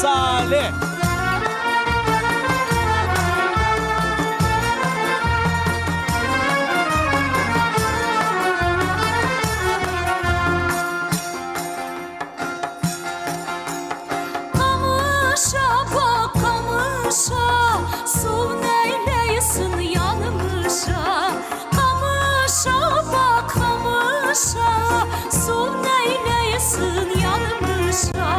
Sale. Qamışa baq, qamışa, Suv neyleysiñ yanmışa? Qamışa baq, qamışa, Suv neyleysiñ yanmışa?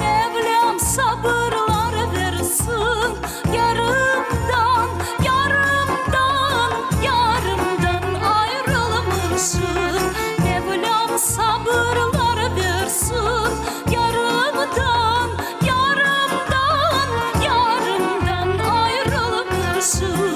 Mevlâm sabırlar versin, Yarımdan, yarımdan, yarımdan ayırılmışım. Mevlâm sabırlar versin, Yarımdan, yarımdan, yarımdan ayırılmışım.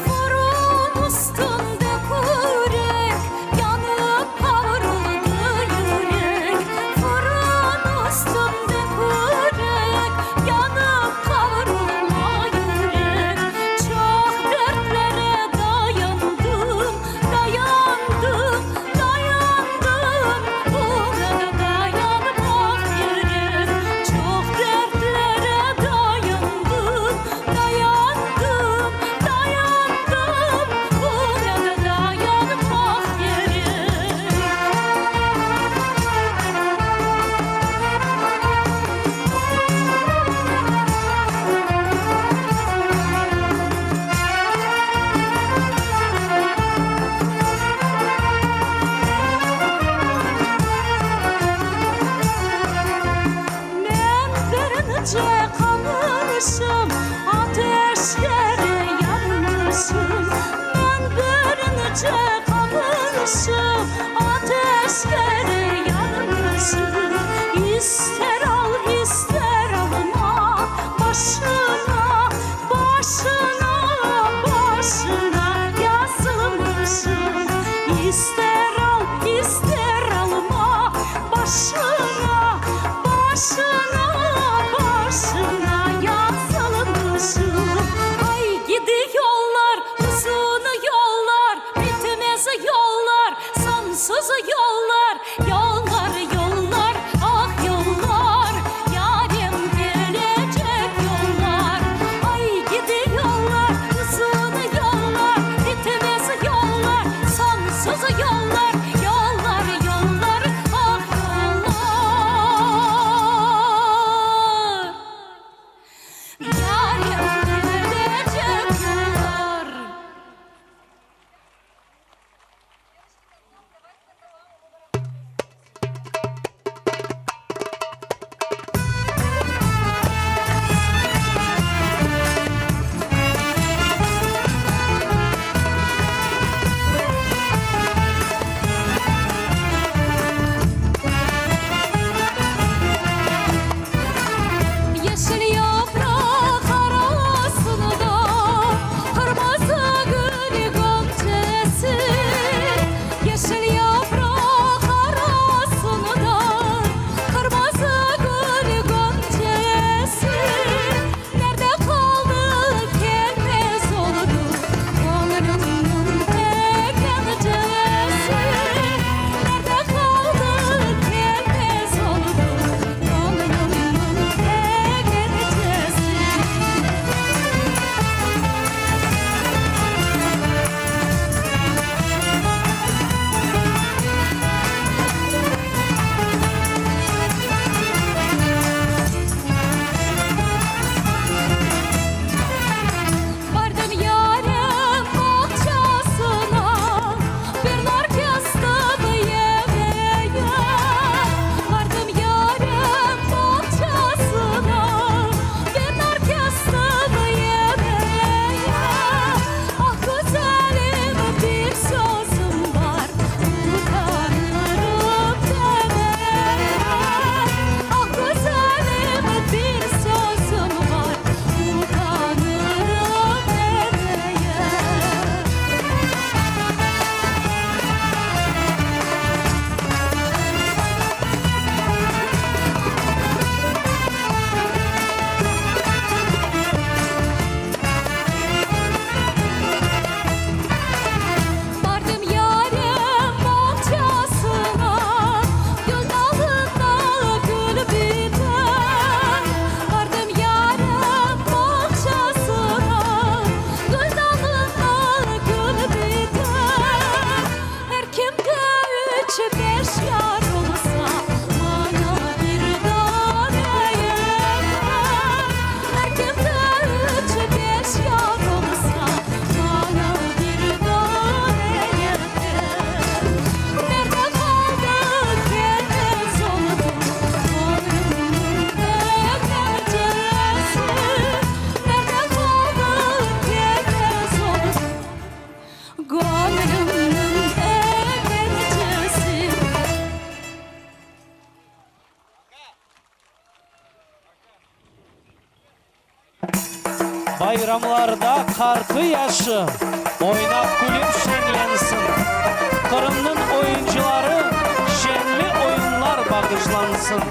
Fırın üstünde kürek, Yanıp qavruldı yürek. Fırın üstünde kürek, Yanıp qavrulma yürek. Çoq dertlere dayandım, dayandım, dayandım, Buña da dayanmaq kerek. Çoq dertlere dayandım, dayandım, dayandım, Buña da dayanmaq kerek. Men birinci qalmışım, Ateşlere yanmışım. Men birinci qalmışım, Ateşlere yanmışım. İster al, ister alma, Başına, başına, başına yazılmışım. İster al, ister alma, Başına, başına, başına yazılmışım. Bayramlarda qartı-yaşı oynap-külip şeñlensin. Qırımnıñ oyuncıları şeñli oyunlar bağışlansın.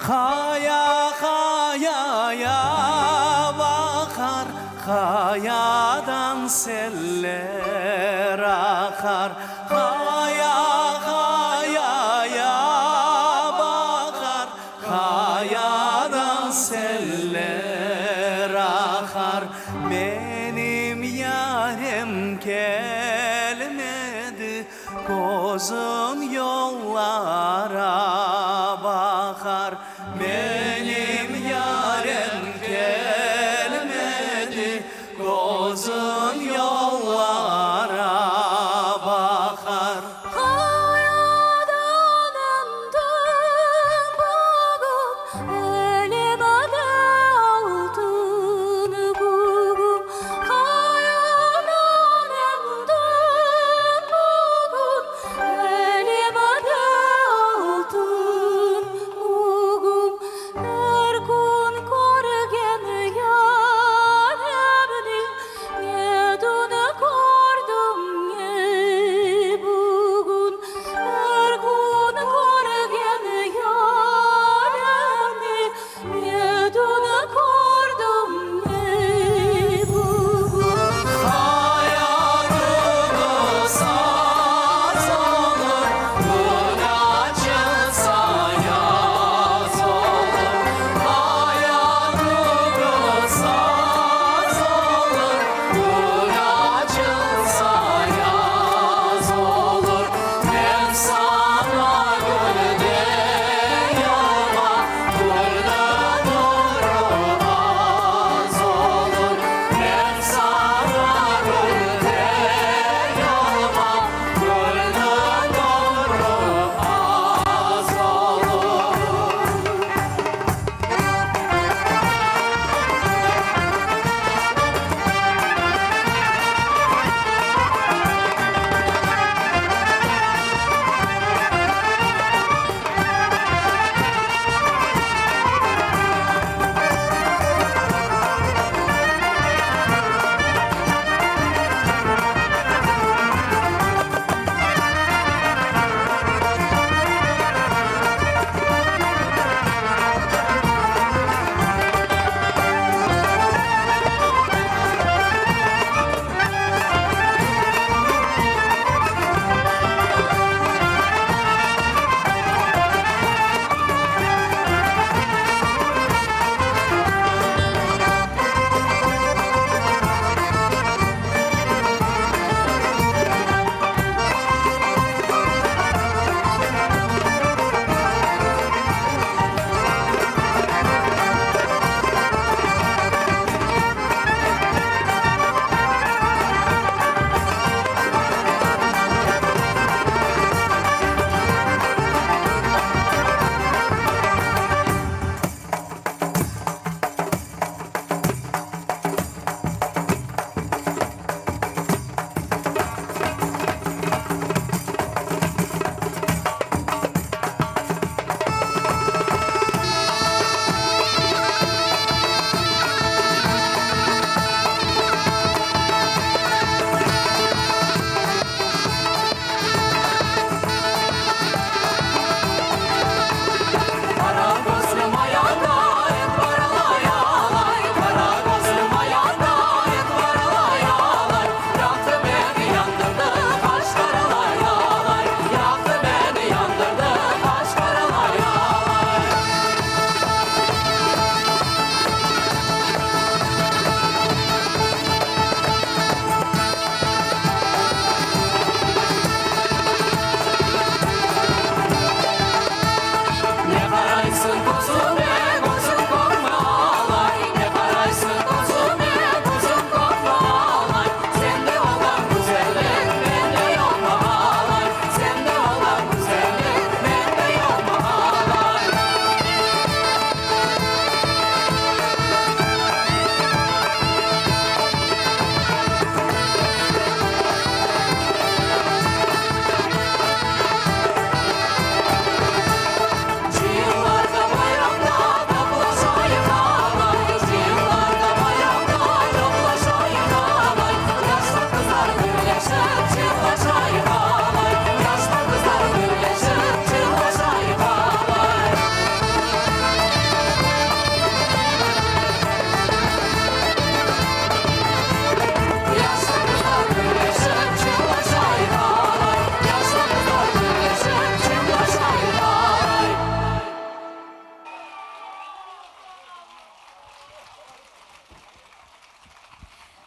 Qaya qayaya baqar, Qayadan seller aqar. Qaya qayaya baqar, Qayadan seller aqar. Menim yarem kelmedi, Közüm yollara baqar. Menim yarem kelmedi, Közüm yollara baqar. Qayadan endim bugün, Elimde altın gügüm. Qayadan endim bugün, Elimde altın.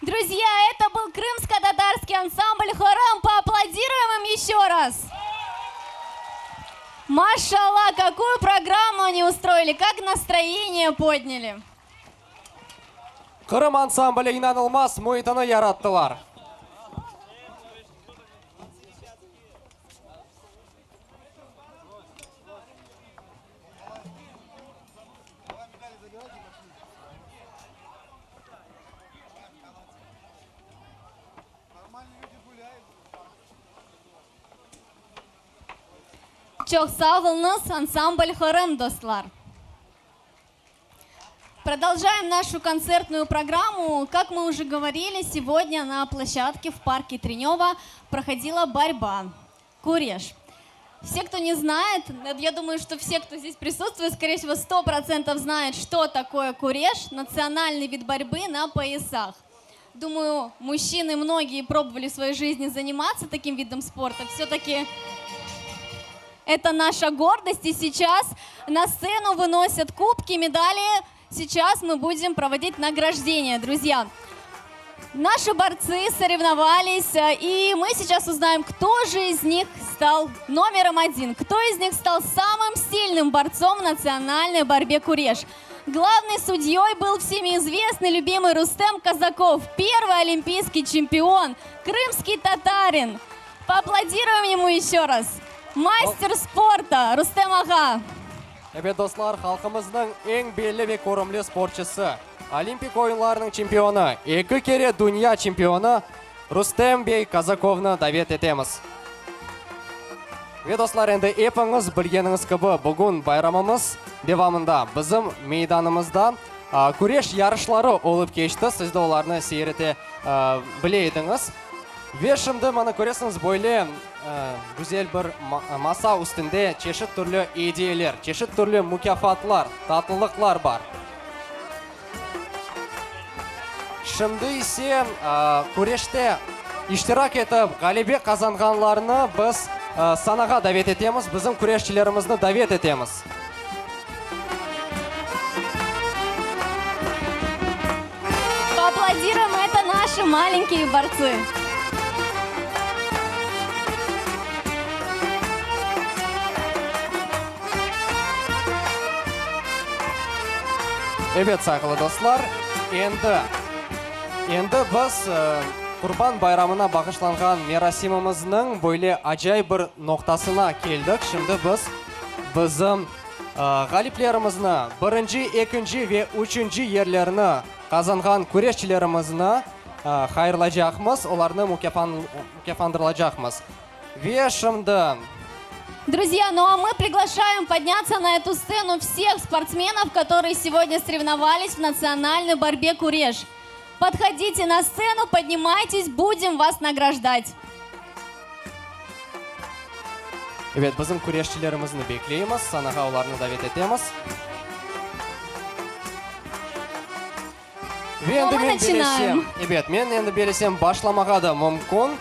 Друзья, это был крымско-татарский ансамбль «Хором». Поаплодируем им еще раз. Машалла, какую программу они устроили, как настроение подняли. Qırım ansambli inanılmaz müitini yarattılar. Çoq sağ oluñız, ansambl Qırım, dostlar. Продолжаем нашу концертную программу. Как мы уже говорили, сегодня на площадке в парке Тренева проходила борьба. Куреш. Все, кто не знает, я думаю, что все, кто здесь присутствует, скорее всего, 100% знают, что такое куреш, национальный вид борьбы на поясах. Думаю, мужчины многие пробовали в своей жизни заниматься таким видом спорта. Все-таки это наша гордость. И сейчас на сцену выносят кубки, медали. Сейчас мы будем проводить награждение, друзья. Наши борцы соревновались, э, и мы сейчас узнаем, кто же из них стал номером один, кто из них стал самым сильным борцом в национальной борьбе «Куреш». Главный судьей был всеми известный любимый Рустем Казаков, первый олимпийский чемпион, крымский татарин. Поаплодируем ему еще раз. Мастер спорта Рустем ağa. Ebet, dostlar, halqımıznıñ eñ belli ve körümli sportçısı, Olimpik oyunlarınıñ çempionı, eki kere dünya çempionı Rustem bey Kazakovnı davet etemiz. Ve, dostlar, endi epiñiz bilgeniñiz kibi, bugün bayramımız devamında bizim meydanımızda küreş yarışları olıp keçti, siz de olarnı seyir ete bile ediñiz. Ve şimdi, mana, köresiñiz, böyle güzel bir masa üstünde çeşit türlü ediyeler, çeşit türlü mukâfatlar, tatlılıqlar bar. Şimdi ise küreşte iştirak etip, ğalebe qazanğanlarnı biz sanağa davet etemiz, bizim küreşçilerimizni davet etemiz. Поаплодируем, это наши маленькие борцы. Ebet, sayğılı dostlar, endi, endi biz Qurban bayramına bağışlanğan merasimimizniñ böyle acayip bir noqtasına keldik. Şimdi biz bizim ğaliplerimizni, birinci, ekinci ve üçünci yerlerni qazanğan küreşçilerimizni hayırlaycaqmız, olarnı mukâfandırılacaqmız. Ve şimdi. Друзья, ну а мы приглашаем подняться на эту сцену всех спортсменов, которые сегодня соревновались в национальной борьбе «Куреш». Подходите на сцену, поднимайтесь, будем вас награждать. Ebet, bizim küreşçilerimizni bekleymiz, sanağa olarnı davet etemiz. Ve endi мы men начинаем. bellesem, ebet, men endi bellesem başlamağa da mümkün.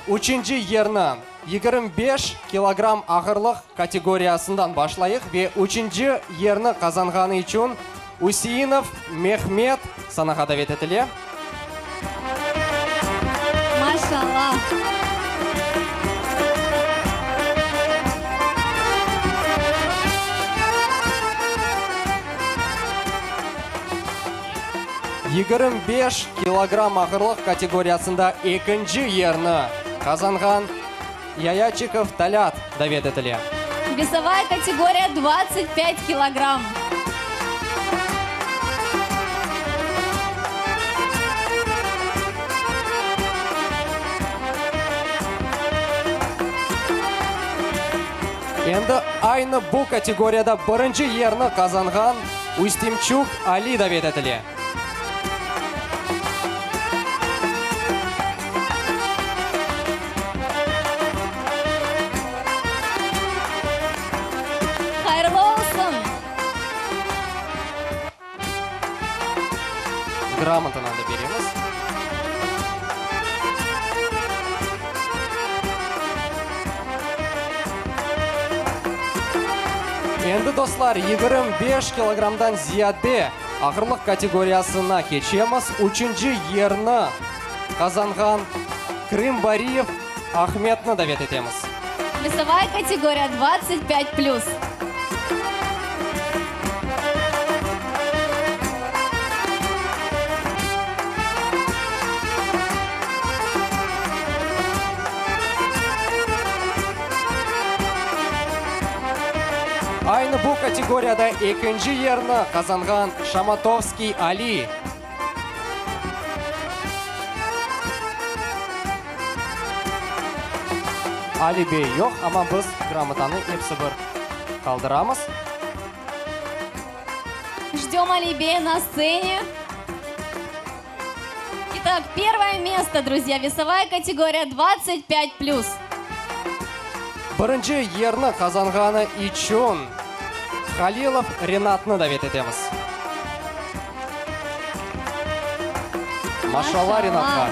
Üçünci yerni 25 kilogramm ağırlıq kategoriyasından başlayıq ve üçünci yerni qazanğanı içün Üseinov Mehmet sanağa davet etile. Maşallah. 25 kilogramm ağırlıq kategoriyasında ekinci yerni qazanğan Yayaçikov Talât davet etile. Весовая категория 25 килограмм. Endi aynı bu kategoriyada birinci yerni qazanğan Ustimçuk Ali davet etile. Hayırlı olsun. Gramotanı da beremiz. Endi, dostlar, 25 kilogrammdan ziyade. Ağırlıq kategoriyasına keçemiz. Üçünci yerni qazanğan Krımbariyev Ahmetni davet etemiz. Весовая категория 25 плюс. Aynı bu kategoriyada ekinci yerni qazanğan Şamatovskiy Ali. Ali bey yoq, amma biz gramotanı episi bir qaldıramız. Ждем Али бея на сцене. Итак, первое место, друзья, весовая категория 25 плюс. Birinci yerni qazanğanı içün Halilov Renatnı davet etemiz. Maşalla Renatqa.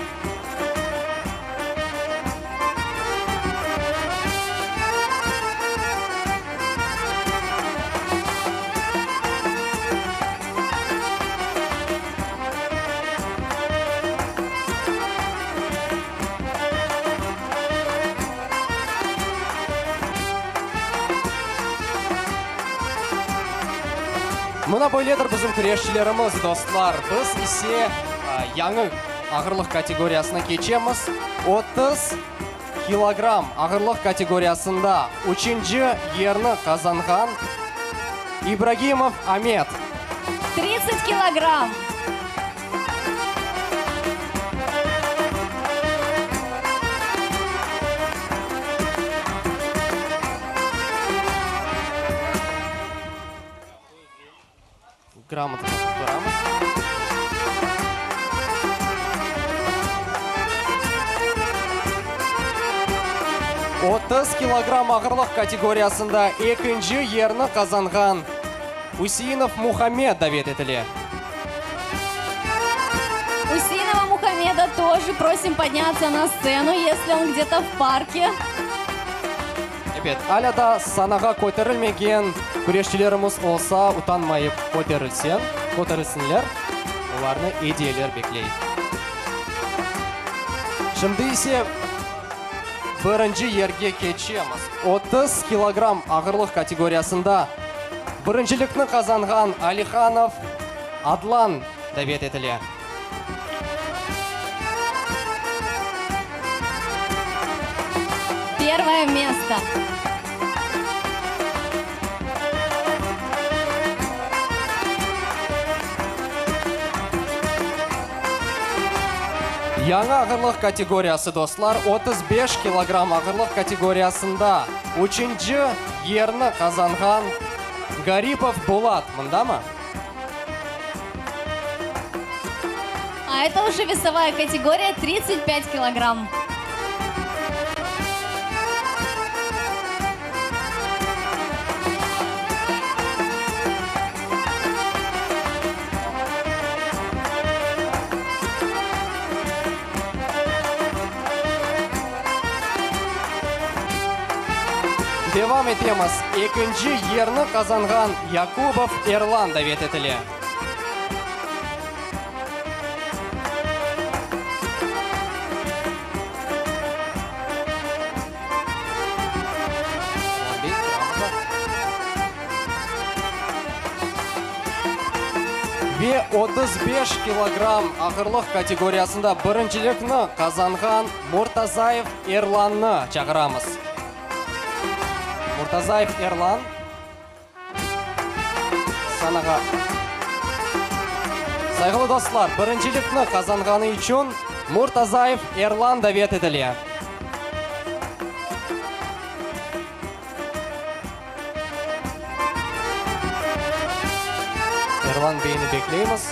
Mına böyledir bizim küreşçilerimiz, dostlar. Biz ise yañı ağırlıq kategoriyasına keçemiz. 30 kilogramm ağırlıq kategoriyasında üçünci yerni qazanğan İbragimov Amet. 30 kilogramm. Gramotanı tutturamız. 30 kilogramm ağırlıq kategoriyasında ekinci yerni qazanğan Useinov Muhammed davet etile. Усейнова Мухаммеда тоже просим подняться на сцену, если он где-то в парке. Ebet, alâ daa sanağa köterilmegen küreşçilerimiz olsa, utanmayıp köterilsen, köterilsinler, olarnı ediyeler bekley. Şimdi ise birinci yerge keçemiz. 30 kilogramm ağırlıq kategoriyasında birincilikni qazanğan Alihanov Adlan davet etile. Первое место. Yañı ağırlıq kategoriyası, dostlar, 35 kilogramm ağırlıq kategoriyasında üçünci yerni qazanğan Garipov Bulat mındamı? А это уже весовая категория 35 килограмм. Devam etemiz. Ekinci yerni qazanğan Yakubov Erlan davet etile. Erlan bey, gramota. Ve 35 kilogramm ağırlıq kategoriyasında birincilikni qazanğan Murtazayev Erlannı çağıramız. Murtazayev Erlan sanağa. Sayğılı dostlar, birincilikni qazanğanı içün Murtazayev Erlan davet etile. Erlan beyni bekleymiz.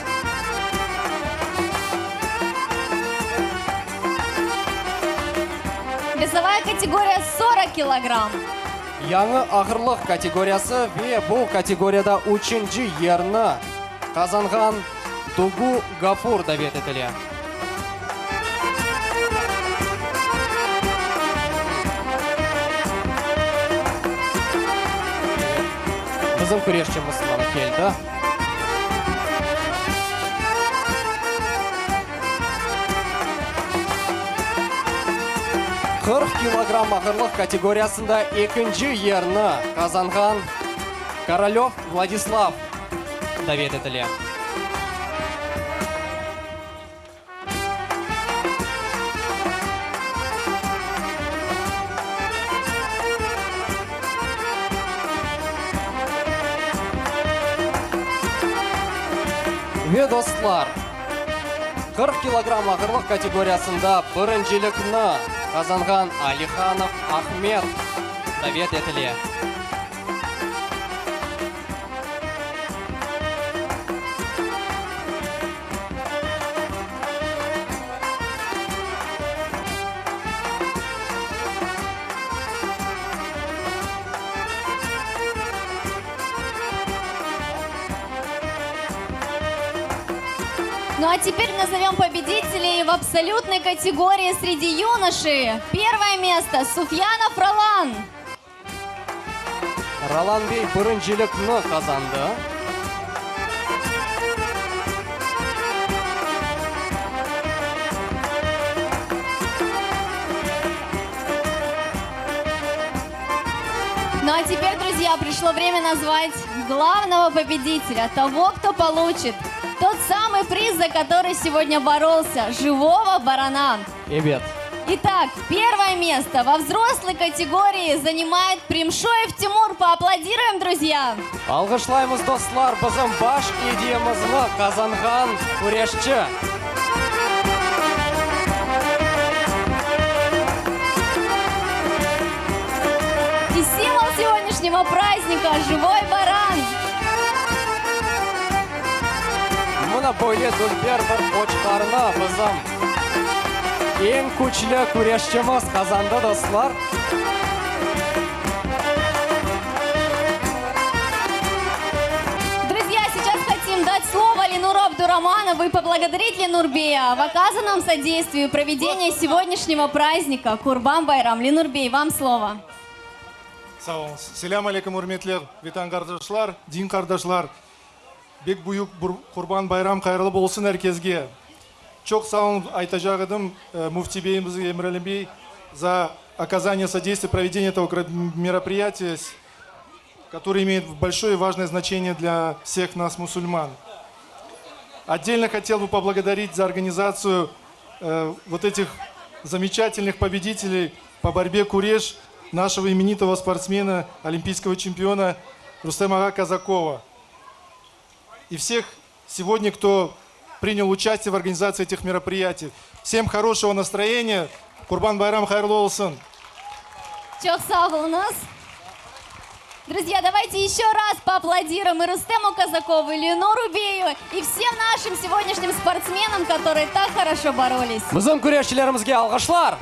Весовая категория 40 килограмм. Yañı ağırlıq kategoriyası ve bu kategoriyada üçünci yerni qazanğan Dugu Gafur davet etile. Bizim küreşçimiz mına keldi. 40 kilogramm ağırlıq kategoriyasında ekinci yerni qazanğan Korolev Vladislav davet etile. Ve dostlar, 40 kilogramm ağırlıq kategoriyasında birincilikni qazanğan Alihanov Ahmet davet etile. Ну а теперь назовем победителей в абсолютной категории среди юношей. Первое место Суфьянов Ролан. Rolan bey birincilikni qazandı. Ну а теперь, друзья, пришло время назвать главного победителя, того, кто получит тот самый приз, за который сегодня боролся, живого барана. Ebet. Итак, первое место во взрослой категории занимает Примшоев Тимур. Поаплодируем, друзья! Alğışlaymız, dostlar, bizim baş ediyemizni qazanğan küreşçi. И символ сегодняшнего праздника – живой баран. Mına böyle dülber bir qoçqarnı bizim eñ küçlü küreşçimiz qazandı, dostlar. Друзья, сейчас хотим дать слово Ленуру Абдураманову и поблагодарить Ленур Бея в оказанном содействии проведения сегодняшнего праздника Курбан Байрам. Ленур Бей, вам слово. Sağ oluñız. Selâm aleyküm, ürmetli vetan qardaşlar, din qardaşlar. Pek büyük bir Qurban bayram hayırlı olsun er keske. Çoq sağ oluñ aytacaq edim müfti beyimiz Emirali bey за оказание содействия проведению этого мероприятия, которое имеет большое и важное значение для всех нас, мусульман. Отдельно хотел бы поблагодарить за организацию э, вот этих замечательных победителей по борьбе куреш нашего именитого спортсмена, олимпийского чемпиона Рустема Казакова. И всех сегодня, кто принял участие в организации этих мероприятий. Всем хорошего настроения. Qurban bayram hayırlı olsun. Çoq sağ oluñız. Друзья, давайте еще раз поаплодируем и Рустему Казакову, и Ленуру Бею, и всем нашим сегодняшним спортсменам, которые так хорошо боролись. Bizim küreşçilerimizge alğışlar.